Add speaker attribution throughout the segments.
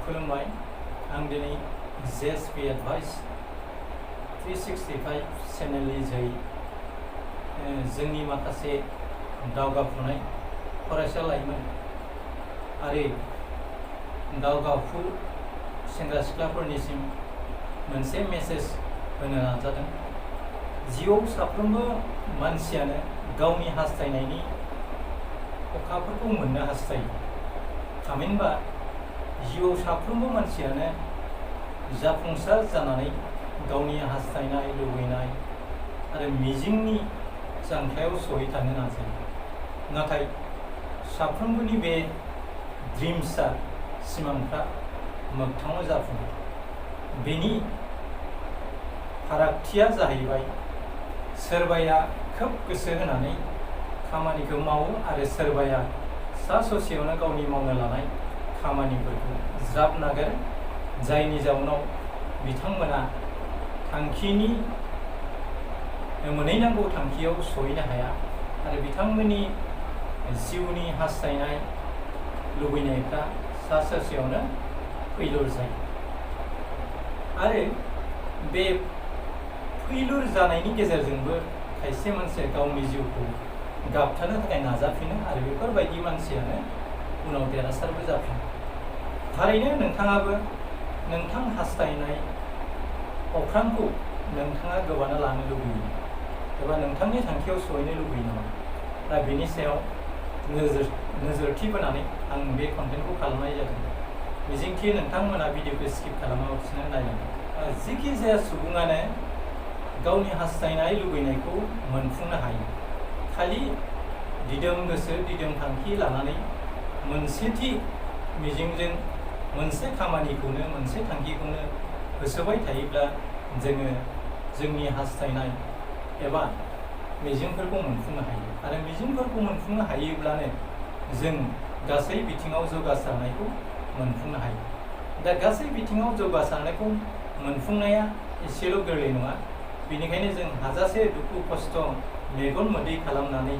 Speaker 1: खुलुमबाय आं दिनै JSP एडभाइस 365 चेनेलनि जोहै जोंनि माखासे दावगाफुनाय फरायसा लाइमोन आरो दावगाफु सेंग्रा सिख्लाफोरनिसिम मोनसे मेसेज होनो नाजादों। जिउआव साफ्रोमबो मानसियानो गावनि हास्थायनायनि अखाफोरखौ मोननो हास्थायो। थामहिनबा जिउआव साफ्रोमबो मानसियानो जाफुंसार जानानै गावनि हास्थायनाय लुबैनाय आरो मिजिंनि जांख्लायाव सहैथारनो नाजायो। नाथाय साफ्रोमबोनि बे ड्रिम्सआ सिमांफ्रा मोगथाङाव जाफुङो। बेनि फारागथिया जाहैबाय सोरबाया खोब गोसो होनानै खामानिखौ मावो आरो सोरबाया सा ससेयावनो गावनि मावनो लानाय खामानिफोरखौ ज्राब नागारो, जायनि जाउनाव बिथांमोना थांखिनि मोनहैनांगौ थांखियाव सहैनो हाया आरो बिथांमोननि जिउनि हास्थायनाय लुबैनायफ्रा सा ससेयावनो फैलुर जायो। आरो बे फैलुर जानायनि गेजेरजोंबो खायसे मानसिया गावनि जिउखौ गाबथानो थाखाय नाजाफिनो आरो बेफोरबायदि मानसियानो उनाव देरहासारबो जाफिनो। थारैनो नोंथाङाबो नोंथां हास्थायनाय अख्रांखौ नोंथाङा गोबानो लानो लुबैयो एबा नोंथांनि थांखियाव सहैनो लुबैयो नामा? दा बेनि सायाव नोजोरथि बोनानै आं बे कन्टेन्टखौ खालामनाय जादों। मिजिंथियो नोंथांमोना भिडिअखौ स्किप खालामालासिनो नायलांगोन। जिखि जाया सुबुङानो गावनि हास्थायनाय लुबैनायखौ मोनफुंनो हायो। खालि दिदोम गोसो दिदोम थांखि लानानै मोनसेथि मिजिंजों मोनसे खामानिखौनो मोनसे थांखिखौनो होसोबाय थायोब्ला जोङो जोंनि हास्थायनाय एबा मिजिंफोरखौ मोनफुंनो हायो आरो मिजिंफोरखौ मोनफुंनो हायोब्लानो जों गासै बिथिङाव जौगासारनायखौ मोनफुंनो हायो। दा गासै बिथिङाव जौगासारनायखौ मोनफुंनाया एसेल' गोरलै नङा। बेनिखायनो जों हाजासे दुखु खस्थ' मेगन मोदै खालामनानै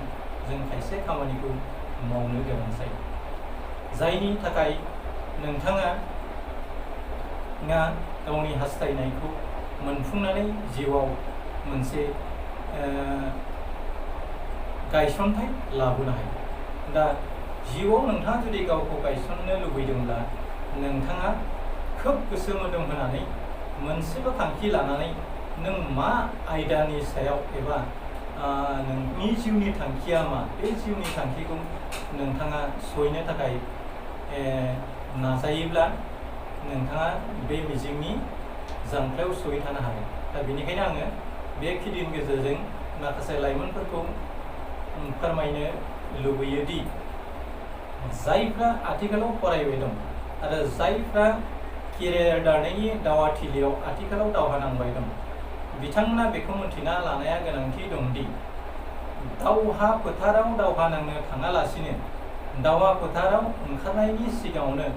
Speaker 1: जों खायसे खामानिखौ मावनो गोनां जायो, जायनि थाखाय नोंथाङा गावनि हास्थायनायखौ मोनफुंनानै जिउआव मोनसे गायसनथाय लाबोनो हायो। दा जिउआव नोंथाङा जुदि गावखौ गायसननो लुबैदोंब्ला नोंथाङा खोब गोसो मोदोम होनानै मोनसेल' थांखि लानानै नों मा आयदानि सायाव एबा नोंनि जिउनि थांखिया मा, बे जिउनि थांखिखौ नोंथाङा सहैनो थाखाय नाजायोब्ला नोंथाङा बे मिजिंनि जांख्लायाव सहैथानो हागोन। दा बेनिखायनो आङो बे भिडिअनि गेजेरजों माखासे लाइमोनफोरखौ फोरमायनो लुबैयो दि जायफ्रा आथिखालाव फरायबाय दं आरो जायफ्रा केरियार दानायनि दावहाथिलियाव आथिखालाव दावहा नांबाय दं, बिथांमोना बेखौ मिन्थिना लानाया गोनांथि दंदि दावहा फोथाराव दावहा नांनो थाङालासिनो दावहा फोथाराव ओंखारनायनि सिगाङावनो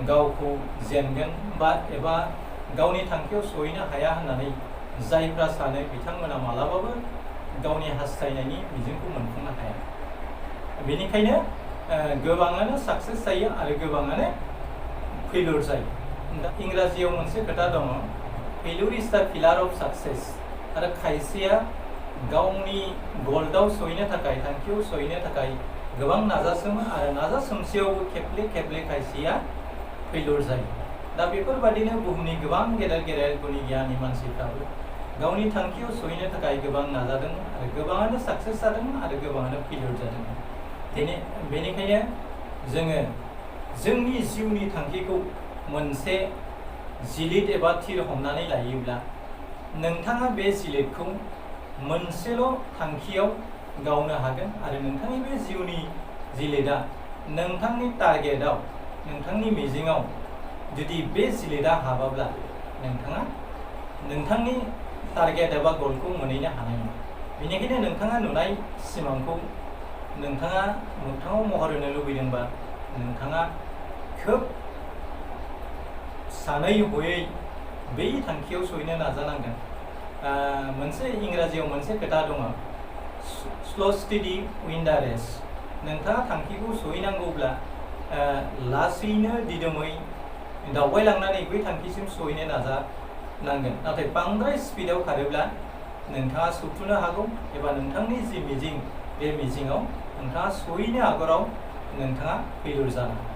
Speaker 1: गावखौ जेनगोन एबा गावनि थांखियाव सहैनो हाया होननानै जायफ्रा सानो बिथांमोना मालाबाबो गावनि हास्थायनायनि मिजिंखौ मोनफुंनो हाया। बेनिखायनो गोबाङानो साक्सेस जायो आरो गोबाङानो फेलियर जायो। दा इंराजियाव मोनसे खोथा दङ, फेलियर इज द पिलार अफ साक्सेस। आरो खायसेया गावनि गल्डआव सहैनो थाखाय थांखियाव सहैनो थाखाय गोबां नाजासोमो आरो नाजासोमसेयावबो खेबले खेबले खायसेया फेलियर जायो। दा बेफोरबादिनो बुहुमनि गोबां गेदेर गेदेर गुनि गियानि मानसिफ्राबो गावनि थांखियाव सहैनो थाखाय गोबां नाजादोंमोन आरो गोबाङानो साक्सेस जादोंमोन आरो गोबाङानो फेलियर जादोंमोन। बेनिखायनो जोङो जोंनि जिउनि थांखिखौ मोनसे जिलिद एबा थिर हमनानै लायोब्ला नोंथाङा बे जिलिदखौ मोनसेल' थांखियाव गावनो हागोन आरो नोंथांनि बे जिउनि जिलिदआ नोंथांनि टारगेटआव नोंथांनि मिजिङाव जुदि बे जिलिदआ हाबाब्ला नोंथाङा नोंथांनि टारगेट एबा गलखौ मोनहैनो हानाय नङा। बेनिखायनो नोंथाङा नुनाय सिमांखौ नोंथाङा मोगथाङाव महर होनो लुबैदोंबा नोंथाङा खोब सानै हयै बै थांखियाव सहैनो नाजानांगोन। मोनसे इंराजियाव मोनसे खोथा दङ, स्ल' स्टेडि विन द रेस। नोंथाङा थांखिखौ सहैनांगौब्ला लासैनो दिदोमै दावबायलांनानै बै थांखिसिम सहैनो नाजानांगोन। नाथाय बांद्राय स्पिडाव खारोब्ला नोंथाङा सौथुनो हागौ एबा नोंथांनि जि मिजिं बे मिजिङाव नोंथाङा सहैनो आगोलाव नोंथाङा फेलुर जानो हागौ।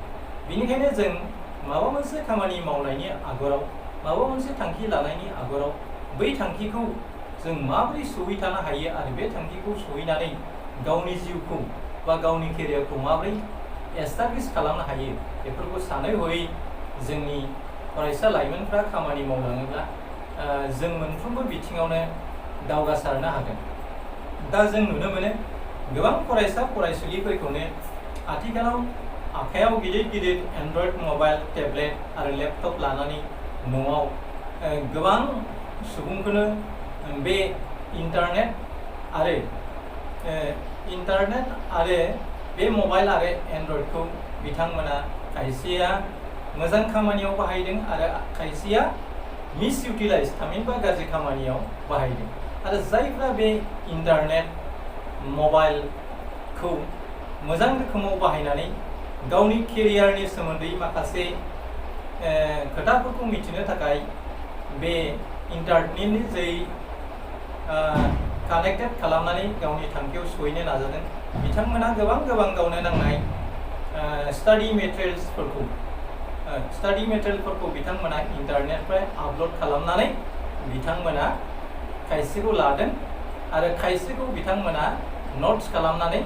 Speaker 1: बेनिखायनो जों माबा मोनसे खामानि मावनायनि आगोलाव माबा मोनसे थांखि लानायनि आगोलाव बै थांखिखौ जों माबोरै सहैथानो हायो आरो बे थांखिखौ सहैनानै गावनि जिउखौ बा गावनि केरियारखौ माबोरै एस्टाब्लिश खालामनो हायो बेफोरखौ सानै हयै जोंनि फरायसा लाइमोनफ्रा खामानि मावलाङोब्ला जों मोनफ्रोमबो बिथिङावनो दावगासारनो हागोन। दा जों नुनो मोनो गोबां फरायसा फरायसुलिफोरखौनो आथिखालाव आखायाव गिदिर गिदिर एन्ड्रइड मबाइल टेब्लेट आरो लेपटप लानानै न'आव गोबां सुबुंखौनो बे इन्टारनेट आरो बे मबाइल आरो एन्ड्रइडखौ बिथांमोना खायसेया मोजां खामानियाव बाहायदों आरो खायसेया मिसइउटिलाइज थामहिनबा गाज्रि खामानियाव बाहायदों। आरो जायफ्रा बे इन्टारनेट मबाइलखौ मोजां रोखोमाव बाहायनानै गावनि केरियारनि सोमोन्दै माखासे खोथाफोरखौ मिथिनो थाखाय बे इन्टारनेटनि जै कानेक्टेड खालामनानै गावनि थांखियाव सहैनो नाजादों बिथांमोना गोबां गावनो नांनाय स्टाडि मेटेरियेलफोरखौ बिथांमोना इन्टारनेटनिफ्राय आपल'ड खालामनानै बिथांमोना खायसेखौ लादों आरो खायसेखौ बिथांमोना नट्स खालामनानै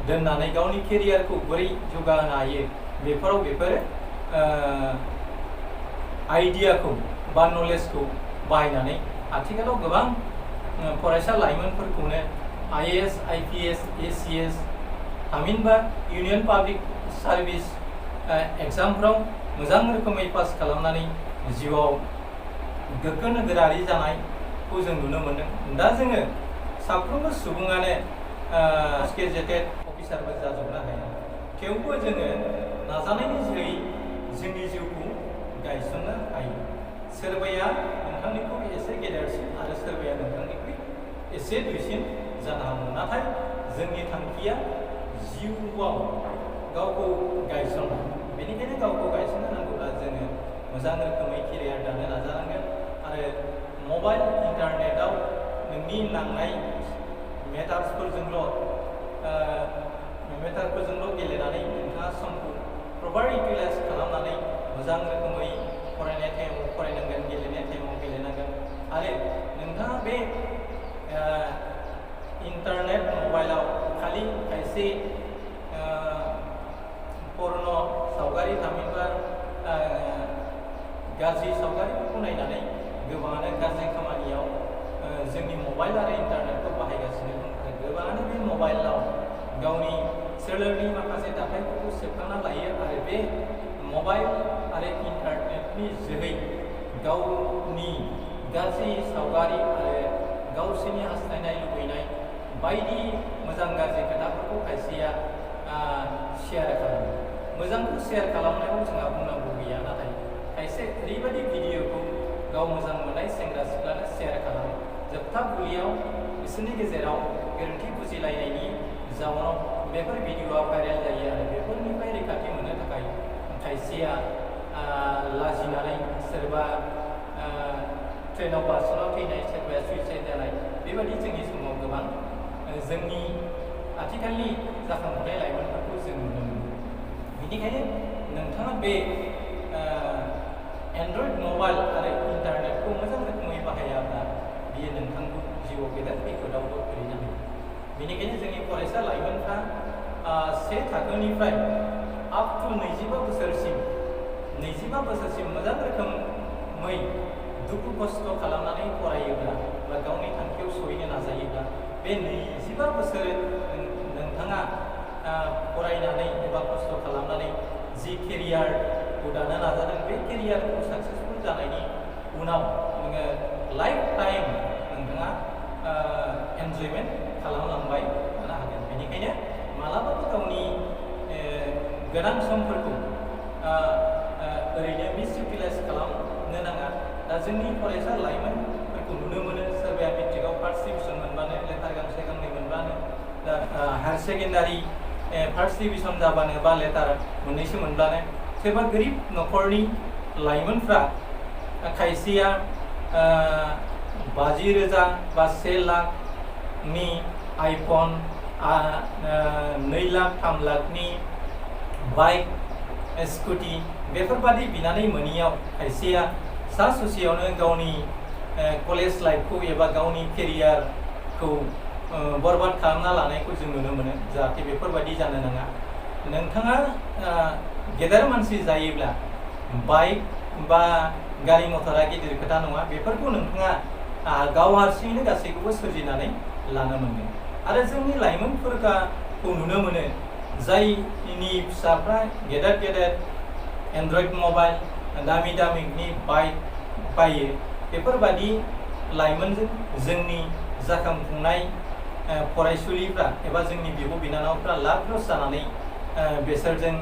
Speaker 1: दोननानै गावनि केरियारखौ बोरै जौगाहोनो हायो बेफोर आइडियाखौ बा नलेजखौ बाहायनानै आथिखालाव गोबां फरायसा लाइमोनफोरखौनो IAS, IPS, ACS थामहिनबा इउनियन पाब्लिक सार्भिस एग्जामफ्राव मोजां रोखोमै पास खालामनानै जिउआव गोग्गो नोगोरारि जानायखौ जों नुनो मोन्दों। दा जोङो साफ्रोमबो सुबुङानो ग्रेजुवेटेड अफिसारबो जाजोबनो हाया, थेवबो जोङो नाजानायनि जोहै जोंनि जिउखौ गायसननो हायो। सोरबाया नोंथांनिख्रुइ एसे गेदेरसिन आरो सोरबाया नोंथांनिख्रुइ एसे दुइसिन जानो हागौ, नाथाय जोंनि थांखिया जिउआव गावखौ गायसननाय। बेनिखायनो गावखौ गायसननो नांगौब्ला जोङो मोजां रोखोमै केरियार दानो नाजानांगोन आरो मबाइल इन्टारनेटआव नोंनि नांनाय मेटारफोरजोंल' गेलेनानै नोंथाङा समखौ प्रपार इउटिलाइज खालामनानै मोजां रोखोमै फरायनाय टाइमाव फरायनांगोन, गेलेनाय टाइमाव गेलेनांगोन आरो नोंथाङा बे इन्टारनेट मबाइलाव खालि खायसे परन' सावगारि थामहिनबा गाज्रि सावगारिफोरखौ नायनानै गोबाङानो गाज्रि खामानियाव जोंनि मबाइल आरो इन्टारनेटखौ बाहायगासिनो दं आरो गोबाङानो बे मबाइलाव गावनि सोलेरनि माखासे दाथायफोरखौ सेबखांना लायो आरो बे मबाइल आरो इन्टारनेटनि जोहै गावनि गाज्रि सावगारि आरो गावसोरनि हास्थायनाय लुबैनाय बायदि मोजां गाज्रि खोथाफोरखौ खायसेया शेयार खालामो। मोजांखौ शेयार खालामनायाव जोंहा बुंनांगौ गैया, नाथाय खायसे ओरैबायदि भिडिअखौ गाव मोजां मोननाय सेंग्रा सिख्लानो शेयार खालामो, जोबथा बुलियाव बिसोरनि गेजेराव गोरोन्थि बुजिलायनायनि जाउनाव बेफोर भिडिअआ भाइरेल जायो आरो बेफोरनिफ्राय रैखाथि मोननो थाखाय खायसेया लाजिनानै सोरबा ट्रेनाव बारस'ना थैनाय, सोरबाया सुइसाइड जानाय बेबायदि जोंनि समाव गोबां जोंनि आथिखालनि जाखांफुनाय लाइमोनफोरखौ जों नुनो मोनो। बेनिखायनो नोंथाङा बे एन्ड्रइड मबाइल आरो इन्टारनेटखौ मोजां रोखोमै बाहायाब्ला बियो नोंथांखौ जिउआव गेदेर खैफोदावबो खोलैनो हायो। बेनिखायनो जोंनि फरायसा लाइमोनफ्रा से थाखोनिफ्राय आप टु 25 बोसोरसिम मोजां रोखोमै दुखु खस्थ' खालामनानै फरायोब्ला बा गावनि थांखियाव सहैनो नाजायोब्ला बे 25 बोसोर नोंथाङा फरायनानै एबा खस्थ' खालामनानै जि केरियारखौ दानो नाजादों बे केरियारखौ साक्सेसफुल जानायनि उनाव नोङो लाइफ टाइम नोंथाङा एन्जयमेन्ट खालामलांबाय थानो हागोन। बेनिखायनो मालाबाबो गावनि गोनां समफोरखौ ओरैनो मिसइउटिलाइज खालामनो नाङा। दा जोंनि फरायसा लाइमोनफोरखौ नुनो मोनो, सोरबाया मेट्रिकआव फार्स्ट डिभिजन मोनबानो, लेटार गांसे गांनै मोनबानो, दा हायार सेकेन्डारि फार्स्ट डिभिजन जाबानो बा लेटार मोननैसो मोनब्लानो, सोरबा गोरिब न'खरनि लाइमोनफ्रा खायसेया 50,000 बा 1 लाखनि आइफन 2 लाख 3 लाखनि बाइक स्कुटि बेफोरबादि बिनानै मोनियाव खायसेया सा ससेयावनो गावनि कलेज लाइफखौ एबा गावनि केरियारखौ बरबाद खालामना लानायखौ जों नुनो मोनो। जाहाथे बेफोरबादि जानो नाङा। नोंथाङा गेदेर मानसि जायोब्ला बाइक बा गारि मटरा गिदिर खोथा नङा, बेफोरखौ नोंथाङा गाव हारसिङैनो गासैखौबो सोरजिनानै लानो मोनगोन। आरो जोंनि लाइमोनफोरखौ नुनो मोनो जायनि फिसाफ्रा गेदेर गेदेर एन्ड्रइड मबाइल दामि दामिनि बाइक बायो, बेफोरबादि लाइमोनजों जोंनि जाखांफुनाय फरायसुलिफ्रा एबा जोंनि बिब' बिनानावफ्रा लाभ जानानै बेसोरजों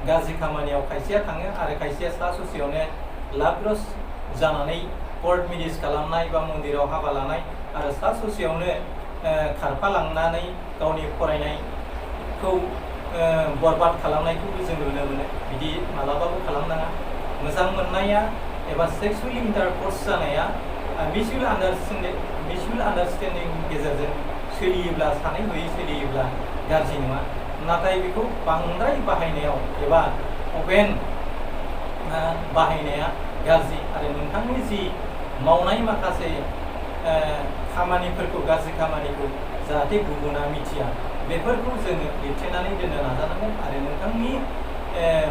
Speaker 1: गाज्रि खामानियाव खायसेया थाङो आरो खायसेया सा ससेयावनो लाभ जानानै कर्ट मेरिज खालामनाय बा मन्दिराव हाबा लानाय आरो सा ससेयावनो खारफालांनानै गावनि फरायनायखौ बरबाद खालामनायखौबो जों नुनो मोनो। बिदि मालाबाबो खालामनाङा। मोजां मोननाया एबा सेक्सुवेल इन्टारकर्स जानाया मिउचुवेल आन्डारस्टेन्डिंनि गेजेरजों सोलियोब्ला, सानै हयै सोलियोब्ला गाज्रि नङा। नाथाय बेखौ बांद्राय बाहायनायाव एबा अपेन बाहायनाया गाज्रि आरो नोंथांनि जि मावनाय माखासे खामानिफोरखौ, गाज्रि खामानिखौ जाहाथे गुबुना मिथिया, बेफोरखौ जोङो लिरथेनानै दोननो नाजानांगोन। आरो नोंथांनि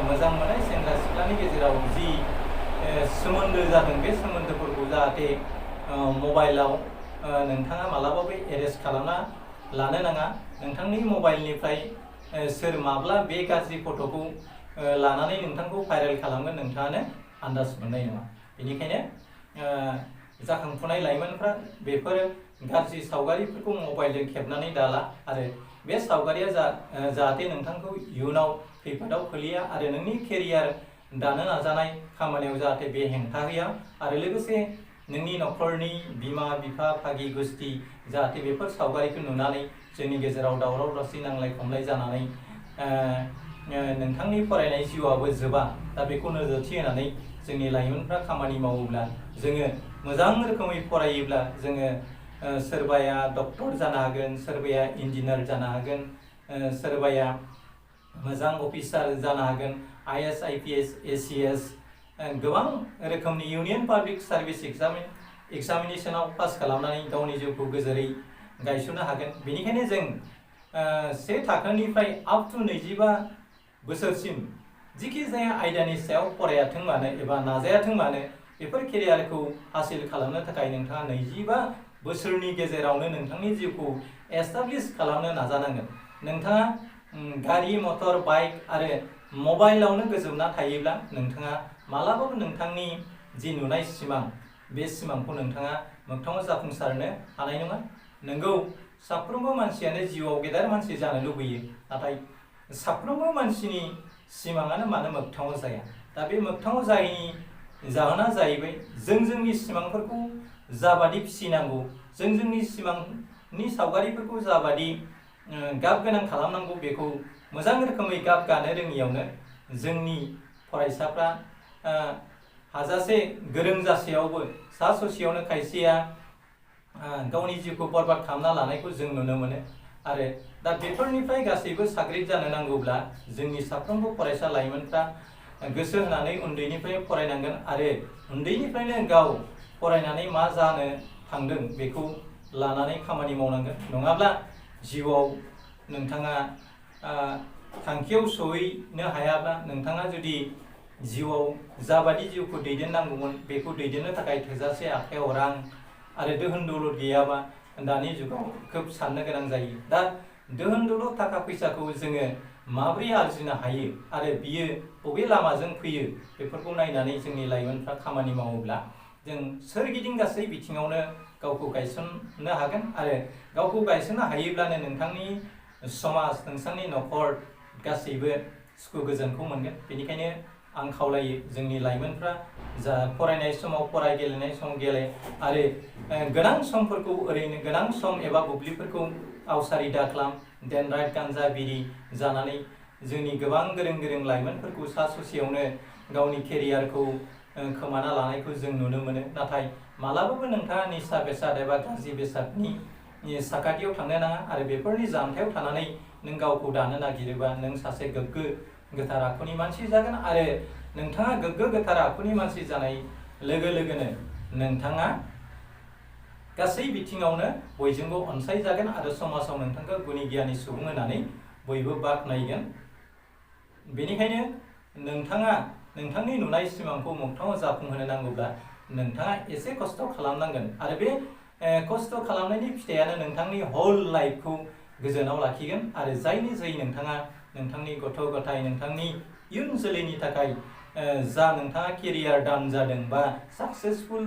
Speaker 1: मोजां मोननाय सेंग्रा सिख्लानि गेजेराव जि सोमोन्दो जादों, बे सोमोन्दोफोरखौ जाहाथे मबाइलाव नोंथाङा मालाबाबो एरेस्ट खालामना लानो नाङा। नोंथांनि मबाइलनिफ्राय सोर माब्ला बे गाज्रि फट'खौ लानानै नोंथांखौ भाइरेल खालामगोन नोंथाङानो आन्दाज मोननाय नङा। बेनिखायनो जाखांफुनाय लाइमोनफ्रा बेफोर गाज्रि सावगारिफोरखौ मबाइलजों खेबनानै दाला आरो बे सावगारिया जाहाथे नोंथांखौ इयुनाव खैफोदाव खोलैया आरो नोंनि केरियार दानो नाजानाय खामानियाव जाहाथे बे हेंथा होया आरो लोगोसे नोंनि न'खरनि बिमा बिफा भागि गुस्थि जाहाथे बेफोर सावगारिखौ नुनानै जोंनि गेजेराव दावराव दावसि नांलाय खमलाय जानानै नोंथांनि फरायनाय जिउआबो जोबा। दा बेखौ नोजोरथि होनानै जोंनि लाइमोनफ्रा खामानि मावोब्ला, जोङो मोजां रोखोमै फरायोब्ला जोङो सोरबाया डक्टर जानो हागोन, सोरबाया इन्जिनियार जानो हागोन, सोरबाया मोजां अफिसार जानो हागोन, IAS IPS ACS गोबां रोखोमनि इउनियन पाब्लिक सार्भिस एग्जामिनेसनाव पास खालामनानै गावनि जिउखौ गोजोरै गायसननो हागोन। बेनिखायनो जों 1 थाखोनिफ्राय अप टु 25 बोसोरसिम जिखि जाया आयदानि सायाव फरायाथों मानो एबा नाजायाथों मानो, बेफोर केरियारखौ हासिल खालामनो थाखाय नोंथाङा 25 बोसोरनि गेजेरावनो नोंथांनि जिउखौ एस्टाब्लिश खालामनो नाजानांगोन। नोंथाङा गारि मटर बाइक आरो मबाइलावनो गोजोमना थायोब्ला नोंथाङा मालाबाबो नोंथांनि जि नुनाय सिमां, बे सिमांखौ नोंथाङा मोगथाङाव जाफुंसारनो हानाय नङा। नोंगौ, साफ्रोमबो मानसियानो जिउआव गेदेर मानसि जानो लुबैयो, नाथाय साफ्रोमबो मानसिनि सिमाङानो मानो मोगथाङाव जाया। दा बे मोगथाङाव जायैनि जाहोना जाहैबाय जों जोंनि सिमांफोरखौ जाबादि फिसिनांगौ, जों जोंनि सिमांनि सावगारिफोरखौ जाबादि गाब गोनां खालामनांगौ, बेखौ मोजां रोखोमै गाब गानो रोङियावनो जोंनि फरायसाफ्रा हाजासे गोरों जासेयावबो सा ससेयावनो खायसेया गावनि जिउखौ बरबाद खालामना लानायखौ जों नुनो मोनो। आरो दा बेफोरनिफ्राय गासैबो साग्रिद जानो नांगौब्ला जोंनि साफ्रोमबो फरायसा लाइमोनफ्रा गोसो होनानै उन्दैनिफ्राय फरायनांगोन आरो उन्दैनिफ्रायनो गाव फरायनानै मा जानो थांदों बेखौ लानानै खामानि मावनांगोन। नङाब्ला जिउआव नोंथाङा थांखियाव सहैनो हायाब्ला, नोंथाङा जुदि जिउआव जाबादि जिउखौ दैदेननांगौमोन बेखौ दैदेननो थाखाय थोजासे आखायाव रां आरो दोहोन दौलत गैयाबा दानि जुगाव खोब साननो गोनां जायो। दा दोहोन दौलत थाखा फैसाखौ जोङो माबोरै आरजिनो हायो आरो बियो बबे लामाजों फैयो, बेफोरखौ नायनानै जोंनि लाइमोनफ्रा खामानि मावोब्ला जों सोरगिदिं गासै बिथिङावनो गावखौ गायसननो हागोन। आरो गावखौ गायसननो हायोब्लानो नोंथांनि समाज, नोंथांनि न'खर गासैबो सुखु गोजोनखौ मोनगोन। बेनिखायनो आं खावलायो जोंनि लाइमोनफ्रा जा फरायनाय समाव फराय, गेलेनाय समाव गेले आरो गोनां समफोरखौ ओरैनो गोनां सम एबा बुब्लिफोरखौ आवसारि दाखालाम। देन राइट गान्जा बिरि जानानै जोंनि गोबां गोरों गोरों लाइमोनफोरखौ सा ससेयावनो गावनि केरियारखौ खोमाना लानायखौ जों नुनो मोनो। नाथाय मालाबाबो नोंथाङा निसा बेसाद एबा गाज्रि बेसादनि साखाथियाव थांनो नाङा आरो बेफोरनि जानथायाव थानानै नों गावखौ दानो नागिरोबा नों सासे गोग्गो गोथार आखुनि मानसि जागोन आरो नोंथाङा गोग्गो गोथार आखुनि मानसि जानाय लोगो लोगोनो नोंथाङा गासै बिथिङावनो बयजोंबो अनसायजागोन आरो समाजाव नोंथांखौ गुनि गियानि सुबुं होननानै बयबो बाख्नायगोन। बेनिखायनो नोंथाङा नोंथांनि नुनाय सिमांखौ मोगथाङाव जाफुंहोनो नांगौब्ला नोंथाङा एसे खस्थ' खालामनांगोन आरो बे खस्थ' खालामनायनि फिथाइयानो नोंथांनि होल लाइफखौ गोजोनाव लाखिगोन आरो जायनि जै नोंथाङा नोंथांनि गथ' गथाय नोंथांनि इयुन जोलैनि थाखाय जा नोंथाङा केरियार दान जादों बा साक्सेसफुल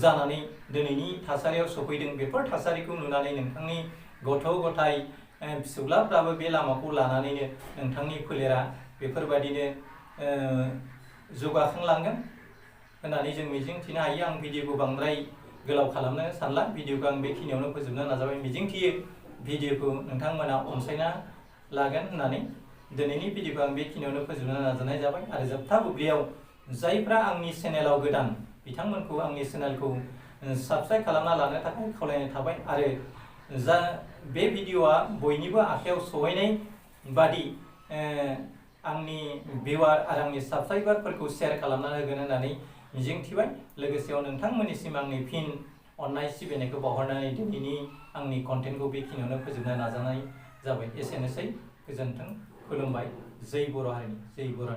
Speaker 1: जानानै दिनैनि थासारियाव सफैदों, बेफोर थासारिखौ नुनानै नोंथांनि गथ' गथाय फिसौलाफ्राबो बे लामाखौ लानानैनो नोंथांनि फोलेरा बेफोरबायदिनो जौगाखांलांगोन होननानै जों मिजिंथिनो हायो। आं भिडिअखौ बांद्राय गोलाव खालामनो सानला, भिडिअखौ आं बेखिनियावनो फोजोबनो नाजाबाय। मिजिंथियो भिडिअखौ नोंथांमोना अनसायना लागोन होननानै दिनैनि भिडिअखौ आं बेखिनियावनो फोजोबनो नाजानाय जाबाय। आरो जोबथा बुब्लियाव जायफ्रा आंनि चेनेलाव गोदान बिथांमोनखौ आंनि चेनेलखौ साबस्क्राइब खालामना लानो थाखाय खावलायनाय थाबाय आरो जा बे भिडिअआ बयनिबो आखायाव सहैनाय बादि आंनि भिउआर आरो आंनि साबस्क्राइबारफोरखौ शेयार खालामना होगोन होननानै मिजिंथिबाय। लोगोसेयाव नोंथांमोननिसिम आंनि फिन अननाय सिबिनायखौ बावहरनानै दिनैनि आंनि कन्टेन्टखौ बेखिनियावनो फोजोबनो नाजानाय जाबाय। एसेनोसै, गोजोन्थों, खुलुमबाय। जै बर' हारिनि, जै बर'